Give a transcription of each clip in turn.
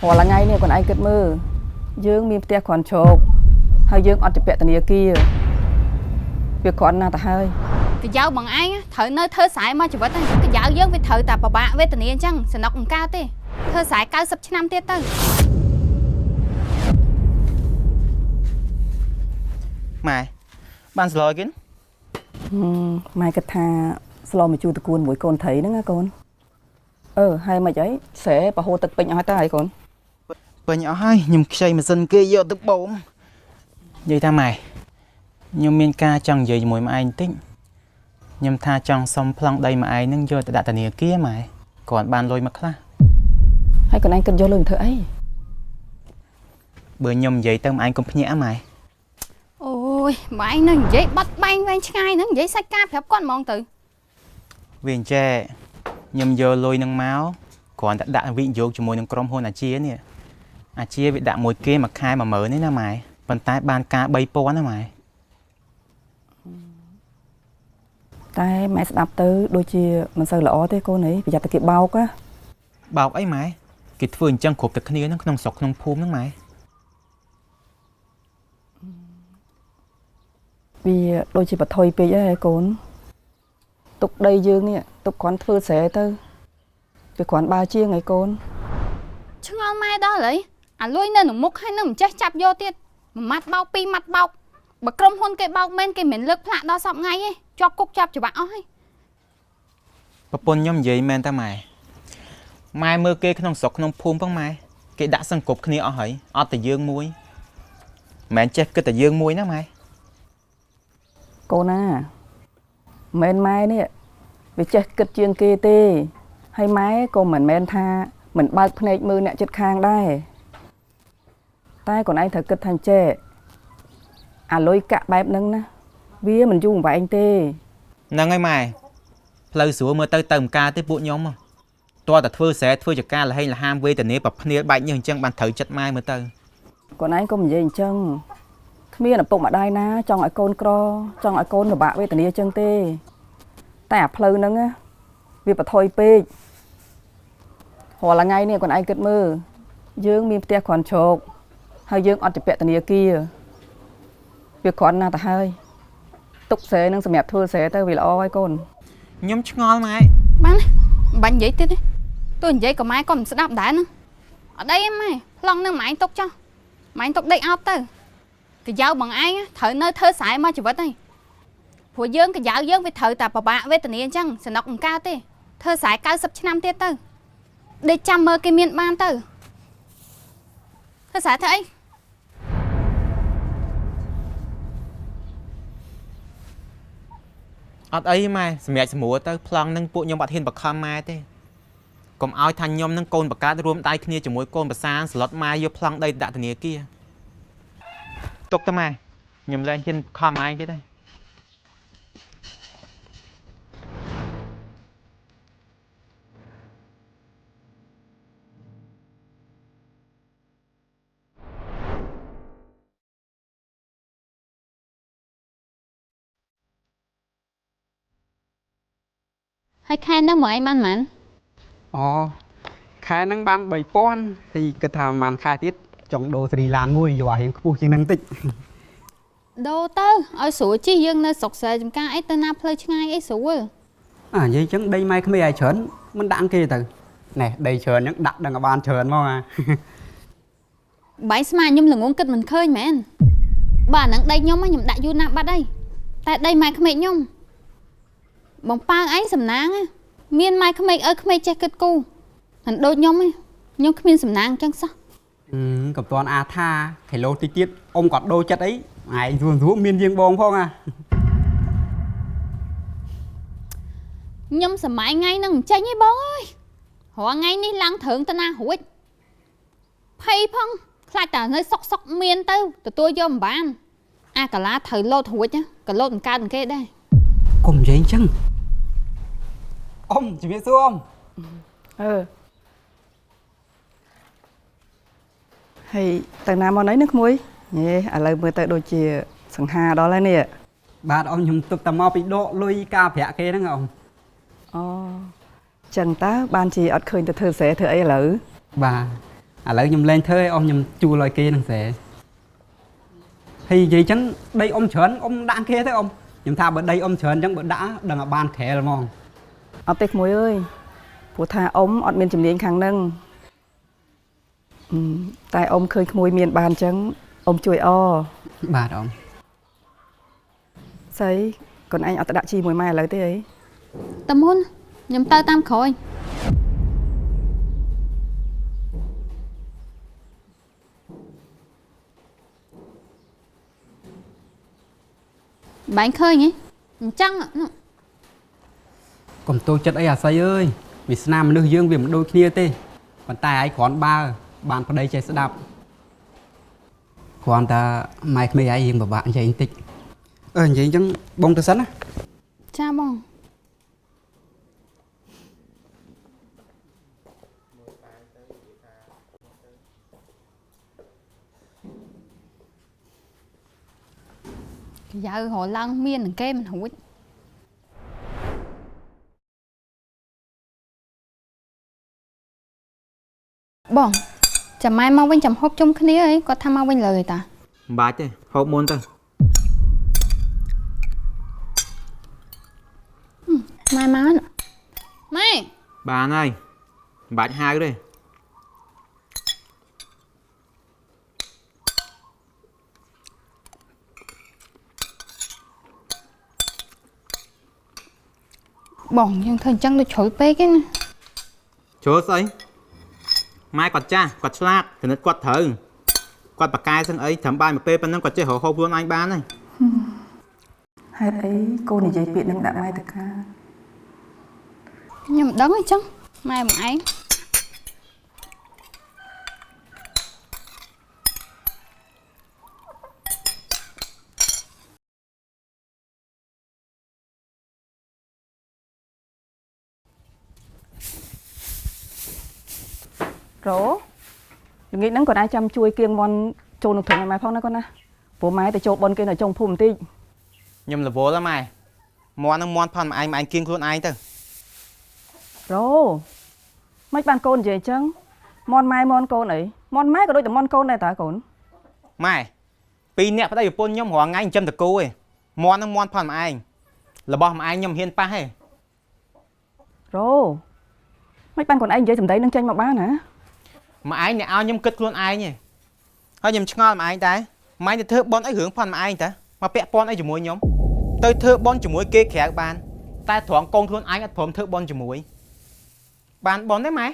រាល់ថ្ងៃនេះខ្លួនឯងគិតមើលយើងមានផ្ទះគ្រាន់ជ្រកហើយយើងអត់ជាពាក់ធនាគារវាគ្រាន់ណាស់ទៅហើយ កាយ៉ៅបងឯងត្រូវនៅធ្វើស្រែមកជីវិតហ្នឹងកាយ៉ៅយើងវាត្រូវតែពិបាកវេទនាអញ្ចឹងសំណុកមិនកើតទេធ្វើស្រែ90ឆ្នាំទៀតទៅ ម៉ែបានស្លគេ ម៉ែគិតថាស្លមកជួតកួនមួយកូនត្រីហ្នឹងណាកូនអឺហើយមិនអីស្រែប្រហូរទឹកពេញអស់ហើយតើអីកូន ពេញអស់ហើយខ្ញុំខ្ចីម៉ាស៊ីនគេយកទៅបូមនិយាយថាម៉ែខ្ញុំមានការចង់និយាយជាមួយម៉ែឯងបន្តិចខ្ញុំថាចង់សុំប្លង់ដីម៉ែឯងនឹងយកទៅដាក់ធនាគារម៉ែគ្រាន់បានលុយមកខ្លះ ហើយកូនឯងគិតយកលុយមកធ្វើអី បើខ្ញុំនិយាយទៅម៉ែឯងកុំភ្ញាក់ម៉ែ អូយបងឯងនឹងនិយាយបាត់បែងវែងឆ្ងាយហ្នឹងនិយាយសាច់ការប្រាប់គាត់ហ្មងទៅ វាអញ្ចេះខ្ញុំយកលុយនឹងមកគ្រាន់តែដាក់វិនិយោគជាមួយនឹងក្រុមហ៊ុនអាជានេះអាជាវាដាក់មួយគេមួយខែ10000នេះណាម៉ែប៉ុន្តែបានការ3000ណាម៉ែ តែម៉ែស្ដាប់ទៅដូចជាមិនសូវល្អទេកូនអីប្រយ័ត្នតែគេបោកណា បោកអីម៉ែគេធ្វើអញ្ចឹងគ្រប់តែគ្នាហ្នឹងក្នុងស្រុកក្នុងភូមិហ្នឹងម៉ែ វាដូចជាបថុយពេកហើយកូនទុកដីយើងនេះទុកគ្រាន់ធ្វើស្រែទៅវាគ្រាន់បើជាងហើយកូន ឆ្ងល់ម៉ែដល់ហើយអាលុយនៅនឹងមុខហើយនឹងមិនចេះចាប់យកទៀតមួយម៉ាត់បោកពីរម៉ាត់បោកបើក្រុមហ៊ុនគេបោកមែនគេមិនលើកផ្លាកដល់សពថ្ងៃទេជាប់គុកជាប់ច្បាប់អស់ហើយ ប្រពន្ធខ្ញុំនិយាយមែនតាម៉ែម៉ែមើលគេក្នុងស្រុកក្នុងភូមិផងម៉ែគេដាក់សង្កប់គ្នាអស់ហើយអត់តែយើងមួយមិនមែនចេះគិតតែយើងមួយណាម៉ែ កូនណាមិនមែនម៉ែនេះវាចេះគិតជាងគេទេហើយម៉ែក៏មិនមែនថាមិនបើកភ្នែកមើលអ្នកចិត្តខាងដែរតែកូនឯងត្រូវគិតថាអញ្ចេះអាលុយកាក់បែបហ្នឹងណាវាមិនយូរអង្វែងទេ ហ្នឹងហើយម៉ែផ្លូវស្រួលមើលទៅទៅមិនការទេពួកខ្ញុំហ៎តើតែធ្វើស្រែធ្វើចការលហេងលហាមវេទនាប្រភ្នាលបែកញើសអញ្ចឹងបានត្រូវចិត្តម៉ែមើលទៅ កូនឯងក៏និយាយអញ្ចឹងគ្មានឪពុកម្ដាយណាចង់ឲ្យកូនក្រចង់ឲ្យកូនលំបាកវេទនាអញ្ចឹងទេតែអាផ្លូវហ្នឹងណាវាបថុយពេករាល់ថ្ងៃនេះកូនឯងគិតមើលយើងមានផ្ទះគ្រាន់ជ្រកហើយយើងអត់ជាពាក់ធនាគារវាគ្រាន់ណាស់ទៅហើយទុកស្រែនឹងសម្រាប់ធ្វើស្រែទៅវាល្អហើយកូន ខ្ញុំឆ្ងល់ម៉ែ បានមិនបាញ់និយាយទៀតទេទោះនិយាយក៏ម៉ែក៏មិនស្ដាប់ដែរណាអត់អីទេម៉ែប្លង់នឹងម៉ែឯងទុកចោះម៉ែឯងទុកដេកអោបទៅកាយ៉ៅបងឯងត្រូវនៅធ្វើស្រែមកជីវិតហើយព្រោះយើងកាយ៉ៅយើងវាត្រូវតែពិបាកវេទនាអញ្ចឹងសំណុកមិនកើតទេធ្វើស្រែ90ឆ្នាំទៀតទៅដេកចាំមើលគេមានបានទៅធ្វើស្រែធ្វើអី អត់អីទេម៉ែសម្រាប់សម្រួលទៅប្លង់នឹងពួកខ្ញុំអត់ហ៊ានបខំម៉ែទេកុំឲ្យថាខ្ញុំនឹងកូនបកើតរួមដៃគ្នាជាមួយកូនប្រសាស្លុតម៉ែយកប្លង់ដីទៅដាក់ធនាគារទុកទៅម៉ែខ្ញុំលែងហ៊ានខំម៉ែទៀតទេ ហើយខែហ្នឹងមកឯងបានប៉ុន្មាន អូខែហ្នឹងបាន3000ហើយគិតថាប្រហែលខែទៀតចង់ដូរសេរីឡានមួយយកឲ្យរៀងខ្ពស់ជាងហ្នឹងតិច ដូរទៅឲ្យស្រួលជិះយើងនៅស្រុកស្រែចម្ការអីទៅណាផ្លូវឆ្ងាយអីស្រួល អានិយាយចឹងដីម៉ែក្មេងឲ្យច្រើនមិនដាក់គេទៅណែដីច្រើនហ្នឹងដាក់ដឹងឲ្យបានច្រើនមកអា បាយស្មានខ្ញុំល្ងងគិតមិនឃើញមែនបើអាហ្នឹងដីខ្ញុំខ្ញុំដាក់យូរណាស់បាត់ហើយតែដីម៉ែក្មេកខ្ញុំបងប៉ាងឯងសំណាងណាមានម៉ែក្មេកឲ្យក្មេកចេះគិតគូមិនដូចខ្ញុំទេខ្ញុំគ្មានសំណាងអញ្ចឹងសោះ កំតាន់អាថាគីឡូតិចទៀតអ៊ំក៏ដូរចិត្តអីឯងស្រួលស្រួលមានយើងបងផងអា ខ្ញុំសម័យថ្ងៃហ្នឹងមិនចេញទេបងអើយរាល់ថ្ងៃនេះឡើងត្រឹងទៅណារួចភ័យផងខ្លាចតែនៅសុកសុកមានទៅទទួលយកមិនបានអាកាឡាត្រូវលោតរួចណាក៏លោតមិនកើតនឹងគេដែរ កុំនិយាយអញ្ចឹងអ៊ំជំរាបសួរអ៊ំ អឺហើយទៅណាមកណីនឹងក្មួយញ៉េឥឡូវមើលទៅដូចជាសង្ហាដល់ហើយនេះ បាទអ៊ំខ្ញុំទុកតែមកពីដកលុយការប្រាក់គេហ្នឹងអ៊ំ អូចឹងតើបានជាអត់ឃើញទៅធ្វើស្រែធ្វើអីឥឡូវ បាទ ឥឡូវខ្ញុំលែងធ្វើឲ្យអ៊ំខ្ញុំជួលឲ្យគេហ្នឹងស្រែហើយនិយាយចឹងដីអ៊ំច្រើនអ៊ំដាក់គេទៅអ៊ំខ្ញុំថាបើដីអ៊ំច្រើនចឹងបើដាក់ដឹងឲ្យបានក្រែលហ្មង អត់ទេក្មួយអើយព្រោះថាអ៊ំអត់មានជំនាញខាងហ្នឹងតែអ៊ំឃើញក្មួយមានបានចឹងអ៊ំជួយអបាទអ៊ំស្អីកូនឯងអត់ទៅដាក់ជីមួយម៉ែឥឡូវទេអីតមុនខ្ញុំទៅតាមក្រោយបែងឃើញហ៎អញ្ចឹង កុំតូចចិត្តអីអាស័យអើយវាសនាមនុស្សយើងវាមិនដូចគ្នាទេប៉ុន្តែឯងគ្រាន់បើបានប្តីចេះស្ដាប់គ្រាន់តែម៉ែក្មេងឯងរៀងពិបាកនិយាយបន្តិចអឺនិយាយអញ្ចឹងបងទៅសិនណា ចាបងយ៉ាវរឡើងមាននឹងគេមិនរួចបងចាំម៉ែមកវិញចាំហូបជុំគ្នាអីគាត់ថាមកវិញលើឯតា មិនបាច់ទេហូបមុនទៅ ម៉ែមកម៉ែ បានហើយមិនបាច់ហៅទេ បងយើងធ្វើអញ្ចឹងដូចជ្រុលពេកឯណា ជ្រុលស្អីម៉ែគាត់ចាស់គាត់ឆ្លាតគណិតគាត់ត្រូវគាត់ប្រកែសឹងអីត្រឹមបានមួយពេលប៉ុណ្ណឹងគាត់ចេះរកហូបខ្លួនឯងបានហើយ ហេតុអីកូននិយាយពាក្យនឹងដាក់ម៉ែទៅខា ខ្ញុំមិនដឹងអីចឹងម៉ែមកឯង រ៉ូល្ងាចហ្នឹងគាត់អាចចាំជួយគៀងមន់ចូលក្នុងធុងឲ្យម៉ែផងណាកូនណាព្រោះម៉ែទៅចូលប៉ុនគេនៅចុងភូមិបន្តិច ខ្ញុំរវល់ហ៎ម៉ែមន់ហ្នឹងមន់ផនម៉ែឯងម៉ែឯងគៀងខ្លួនឯងទៅ រ៉ូមិនបានកូននិយាយអញ្ចឹងមន់ម៉ែមន់កូនអីមន់ម៉ែក៏ដូចតែមន់កូនដែរតើកូន ម៉ែពីរអ្នកប្តីប្រពន្ធខ្ញុំរាល់ថ្ងៃចិញ្ចឹមតកូឯងមន់ហ្នឹងមន់ផនម៉ែឯងរបស់ម៉ែឯងខ្ញុំហ៊ានប៉ះឯង រ៉ូមិនបានកូនឯងនិយាយសម្ដីនឹងចេញមកបានណា ម៉ែឯងអ្នកឲ្យខ្ញុំគិតខ្លួនឯងឯងហើយខ្ញុំឆ្ងល់ម៉ែឯងដែរម៉ែទៅធ្វើប៉ុនអីរឿងផនម៉ែឯងតាមកពាក់ព័ន្ធអីជាមួយខ្ញុំទៅធ្វើប៉ុនជាមួយគេក្រៅបានតែត្រង់កូនខ្លួនឯងអត់ព្រមធ្វើប៉ុនជាមួយបានប៉ុនទេម៉ែ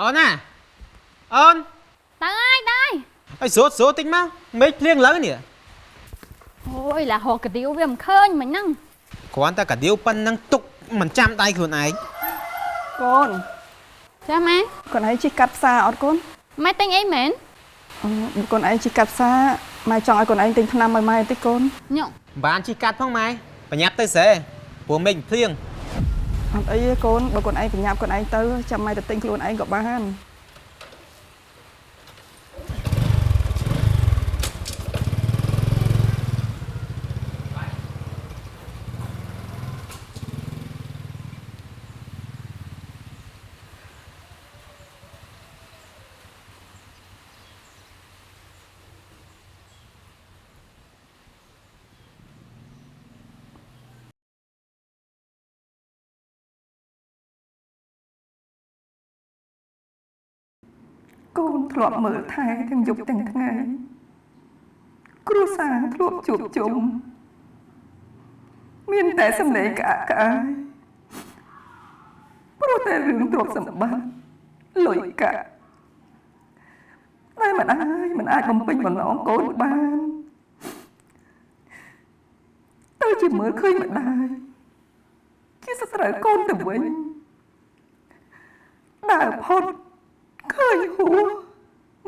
អូនណាអូន ទៅហើយដែរ ឲ្យស្រួតស្រួតតិចមកមេឃភ្លៀងលើនេះ អូយឡាហកកាឌៀវវាមិនឃើញមិញហ្នឹង គ្រាន់តែកាឌៀវប៉ុណ្ណឹងទុកមិនចាំដៃខ្លួនឯង កូន ចាម៉ែ កូនឯងជិះកាត់ផ្សារអត់កូន ម៉ែទិញអីមែន កូនឯងជិះកាត់ផ្សារម៉ែចង់ឲ្យកូនឯងទិញថ្នាំឲ្យម៉ែបន្តិចកូន ញ៉ុ បានជិះកាត់ផងម៉ែប្រញាប់ទៅស្រែព្រោះមេឃភ្លៀង អត់អីទេកូនបើកូនឯងប្រញាប់កូនឯងទៅចាំម៉ែទៅទិញខ្លួនឯងក៏បានកូនធ្លាប់មើលថែទាំងយប់ទាំងថ្ងៃគ្រួសារធ្លាប់ជួបជុំមានតែសម្លេងក្អាកក្អាយព្រោះតែរឿងទ្រព្យសម្បត្តិលុយកាក់តែមិនអាចបំពេញបំណងកូនបានទៅជាមើលឃើញម្ដាយជាសត្រូវកូនទៅវិញដើរផុតឃើញហួ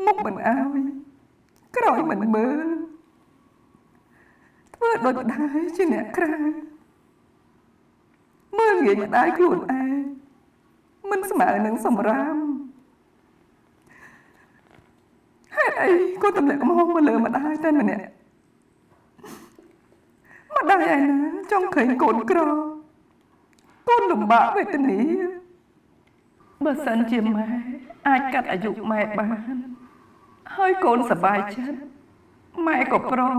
មុខមិនអោយក្រោយមិនមើលធ្វើដូចម្ដាយជាអ្នកក្រៅមើលងាយម្ដាយខ្លួនឯងមិនស្មើនឹងសម្រាមហេតុអីក៏ទម្លាក់កំហុសមកលើម្ដាយតែម្នាក់ ម្ដាយឯណាចង់ឃើញកូនក្រកូនលំបាកវេទនាបើសិនជាម៉ែអាចកាត់អាយុម៉ែបានហើយកូនសប្បាយចិត្តម៉ែក៏ព្រម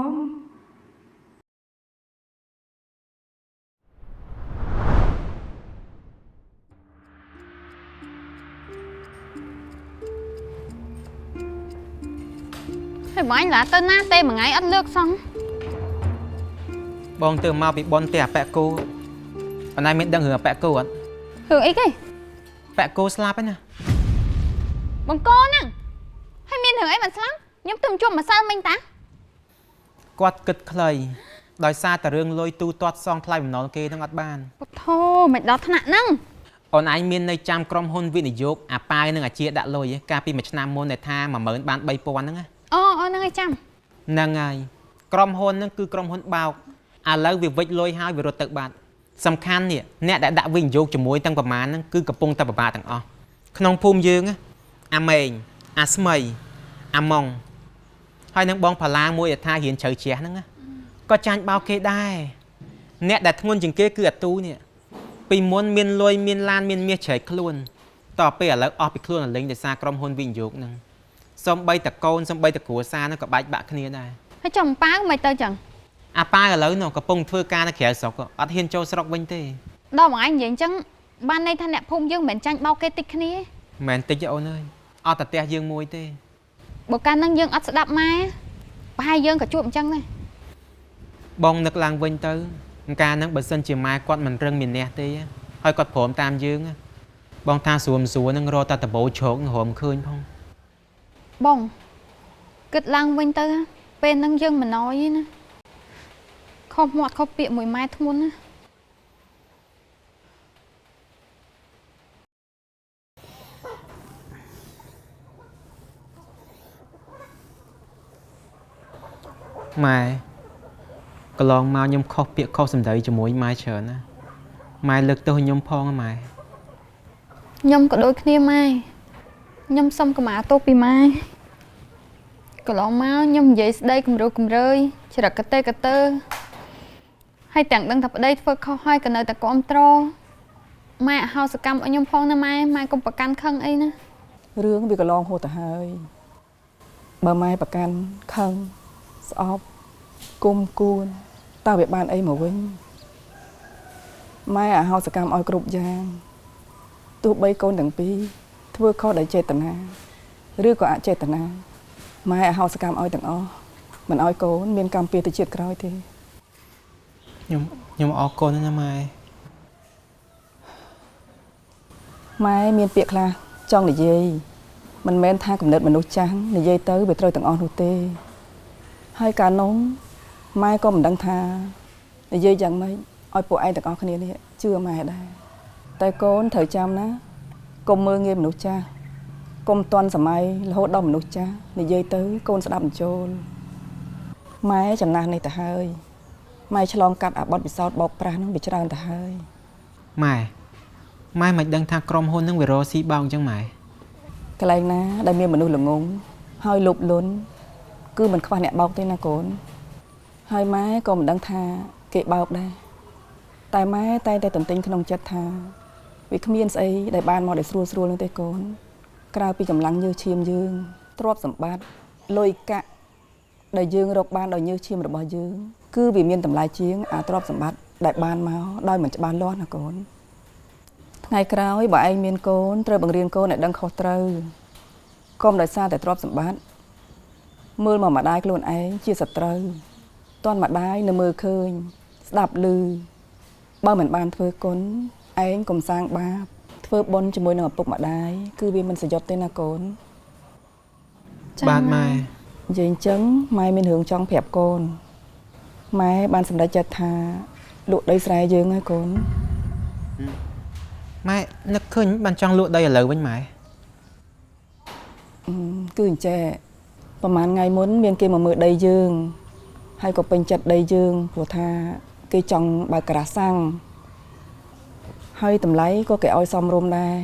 ហើយបងអញឡាទៅណាទេមួយថ្ងៃអត់លើកសោះ បងទៅមកពីបនផ្ទះអាប៉ែកគោប៉ុន្តែមានដឹងរឿងអាប៉ែកគោអត់ រឿងអីគេ ប៉ែកគោស្លាប់ហើយណា បងកូនហ្នឹងហើយមានរឿងអីមិនស្លាប់ខ្ញុំទៅជួបម្សិលមិញតា គាត់គិតខ្លីដោយសារតែរឿងលុយទូទាត់សងថ្លៃបំណុលគេហ្នឹងអត់បាន ពុទ្ធោមិនដល់ថ្នាក់ហ្នឹង អូនឯងមាននៅចាំក្រុមហ៊ុនវិនិយោគអាប៉ាវនិងអាជាដាក់លុយកាលពីមួយឆ្នាំមុនដែលថា10000បាន3000ហ្នឹងណា អូអូហ្នឹងឯងចាំ ហ្នឹងហើយក្រុមហ៊ុនហ្នឹងគឺក្រុមហ៊ុនបោកឥឡូវវាវិចលុយហើយវារត់ទៅបាត់សំខាន់នេះអ្នកដែលដាក់វិនិយោគជាមួយទាំងប្រមាណហ្នឹងគឺកំពុងតែពិបាកទាំងអស់ក្នុងភូមិយើងអាម៉េងអាស្មីអាម៉ុងហើយនឹងបងផាឡាមួយដែលថារៀនជ្រៅជ្រះហ្នឹងក៏ចាញ់បោកគេដែរអ្នកដែលធ្ងន់ជាងគេគឺអាទូនេះពីមុនមានលុយមានឡានមានមាសជ្រែកខ្លួនតទៅពេលឥឡូវអស់ពីខ្លួនលេងដោយសារក្រុមហ៊ុនវិនិយោគហ្នឹងសំបីតកូនសំបីតគ្រួសារហ្នឹងក៏បែកបាក់គ្នាដែរ ហើយចំប៉ាវមិនទៅចឹង អាប៉ាវឥឡូវនោះកំពុងធ្វើការនៅក្រៅស្រុកអត់ហ៊ានចូលស្រុកវិញទេ ដល់មួយថ្ងៃនិយាយអញ្ចឹងបានន័យថាអ្នកភូមិយើងមិនមែនចាញ់បោកគេតិចគ្នា មិនមែនតិចទេអូនអើយអត់តែផ្ទះយើងមួយទេ បើកាលហ្នឹងយើងអត់ស្ដាប់ម៉ែប្រហែលយើងក៏ជួបអញ្ចឹងដែរ បងនឹកឡើងវិញទៅកាលហ្នឹងបើសិនជាម៉ែគាត់មិនរឹងមានះទេហើយគាត់ព្រមតាមយើងបងថាស្រួលស្រួលនឹងរកតែដបោជ្រករមឃើញផង បងគិតឡើងវិញទៅពេលហ្នឹងយើងមិនណយទេណាខុសមាត់ខុសពាក្យមួយម៉ែធ្ងន់ណា ម៉ែកន្លងមកខ្ញុំខុសពាក្យខុសសម្ដីជាមួយម៉ែច្រើនណាម៉ែលើកទោសខ្ញុំផងម៉ែ ខ្ញុំក៏ដូចគ្នាម៉ែខ្ញុំសុំកម្មាទោសពីម៉ែកន្លងមកខ្ញុំនិយាយស្ដីគំរោះគំរើយចរិតកតេកតើហើយទាំងដឹងថាប្តីធ្វើខុសហើយក៏នៅតែគាំទ្រម៉ែអហោសកម្មឲ្យខ្ញុំផងណាម៉ែម៉ែកុំប្រកាន់ខឹងអីណា រឿងវាកន្លងហូតទៅហើយបើម៉ែប្រកាន់ខឹងស្អប់គុំគួនតើវាបានអីមកវិញម៉ែអហោសកម្មឲ្យគ្រប់យ៉ាងទោះបីកូនទាំងពីរធ្វើខុសដោយចេតនាឬក៏អចេតនាម៉ែអហោសកម្មឲ្យទាំងអស់មិនឲ្យកូនមានកម្មពៀទៅជាតិក្រោយទេ ខ្ញុំអរគុណណាម៉ែ ម៉ែមានពាក្យខ្លះចង់និយាយមិនមែនថាកំណត់មនុស្សចាស់និយាយទៅវាត្រូវទាំងអស់នោះទេហើយកាលនោះម៉ែក៏មិនដឹងថានិយាយយ៉ាងម៉េចឲ្យពួកឯងទាំងអស់គ្នានេះជឿម៉ែដែរតែកូនត្រូវចាំណាកុំមើលងាយមនុស្សចាស់កុំទាន់សម័យរហូតដល់មនុស្សចាស់និយាយទៅកូនស្ដាប់មិនចូលម៉ែចំណាស់នេះទៅហើយម៉ែឆ្លងកាត់អាបទពិសោធន៍បោកប្រាស់នឹងវាច្រើនទៅហើយ ម៉ែម៉ែមិនដឹងថាក្រុមហ៊ុននឹងវារកស៊ីបោកអញ្ចឹងម៉ែ កន្លែងណាដែលមានមនុស្សល្ងងហើយលោភលន់គឺមិនខ្វះអ្នកបោកទេណាកូនហើយម៉ែក៏មិនដឹងថាគេបោកដែរតែម៉ែតែងតែទន្ទិញក្នុងចិត្តថាវាគ្មានស្អីដែលបានមកដោយស្រួលស្រួលនឹងទេកូនក្រៅពីកម្លាំងញើសឈាមយើងទ្រព្យសម្បត្តិលុយកាក់ដែលយើងរកបានដោយញើសឈាមរបស់យើងគឺវាមានតម្លៃជាងអាទ្រព្យសម្បត្តិដែលបានមកដោយមិនច្បាស់លាស់ណាកូនថ្ងៃក្រោយបើឯងមានកូនត្រូវបង្រៀនកូនឲ្យដឹងខុសត្រូវកុំដោយសារតែទ្រព្យសម្បត្តិមើលមកម្ដាយខ្លួនឯងជាសត្រូវតន់ម្ដាយនៅមើលឃើញស្ដាប់ឮបើមិនបានធ្វើគុណឯងកុំសាងបាបធ្វើបុណ្យជាមួយនឹងឪពុកម្ដាយគឺវាមិនសយត់ទេណាកូន បាទម៉ែ និយាយអញ្ចឹងម៉ែមានរឿងចង់ប្រាប់កូនម៉ែបានសម្រេចចិត្តថាលក់ដីស្រែយើងហើយកូន ម៉ែនឹកឃើញបានចង់លក់ដីឥឡូវវិញម៉ែ គឺអញ្ចេះប្រហែលថ្ងៃមុនមានគេមកមើលដីយើងហើយក៏ពេញចិត្តដីយើងព្រោះថាគេចង់បើកក្រាស់សាំងហើយតម្លៃក៏គេឲ្យសមរម្យដែរ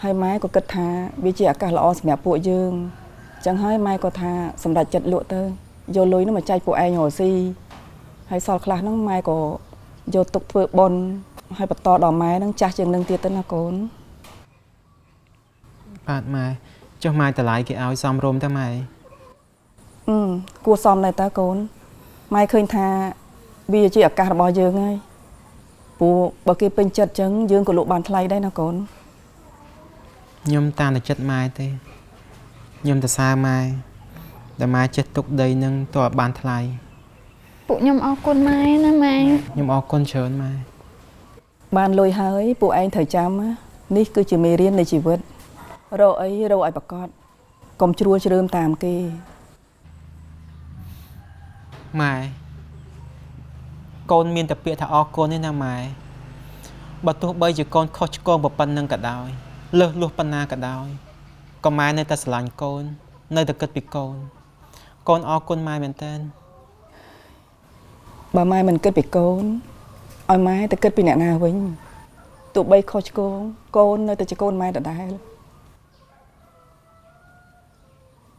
ហើយម៉ែក៏គិតថាវាជាឱកាសល្អសម្រាប់ពួកយើងអញ្ចឹងហើយម៉ែក៏ថាសម្រេចចិត្តលក់ទៅយកលុយនោះមកចែកពួកឯងរកស៊ី ហើយសល់ខ្លះហ្នឹងម៉ែក៏យកទុកធ្វើបុណ្យហើយបន្តដល់ម៉ែហ្នឹងចាស់ជាងនឹងទៀតទៅណាកូន បាទម៉ែចុះម៉ែតម្លៃគេឲ្យសមរម្យតើម៉ែ អឺគួរសមដែរតើកូនម៉ែឃើញថាវាជាឱកាសរបស់យើងហើយព្រោះបើគេពេញចិត្តចឹងយើងក៏លក់បានថ្លៃដែរណាកូន ខ្ញុំតាមតែចិត្តម៉ែទេខ្ញុំទៅសើម៉ែដែលម៉ែចេះទុកដីនឹងតើបានថ្លៃ ពួកខ្ញុំអរគុណម៉ែណាម៉ែ ខ្ញុំអរគុណច្រើនម៉ែ បានលុយហើយពួកឯងត្រូវចាំណានេះគឺជាមេរៀននៃជីវិតរកអីរកឲ្យប្រកបកុំជ្រួលជ្រើមតាមគេ ម៉ែកូនមានតែពាក្យថាអរគុណទេណាម៉ែបើទោះបីជាកូនខុសឆ្គងប៉ុណ្ណឹងក៏ដោយលើសលួសប៉ុណ្ណាក៏ដោយក៏ម៉ែនៅតែស្រឡាញ់កូន នៅតែគិតពីកូន កូនអរគុណម៉ែមែនតើ បើម៉ែមិនគិតពីកូនឲ្យម៉ែទៅគិតពីអ្នកណាវិញទោះបីខុសឆ្គងកូននៅតែជាកូនម៉ែដដែល។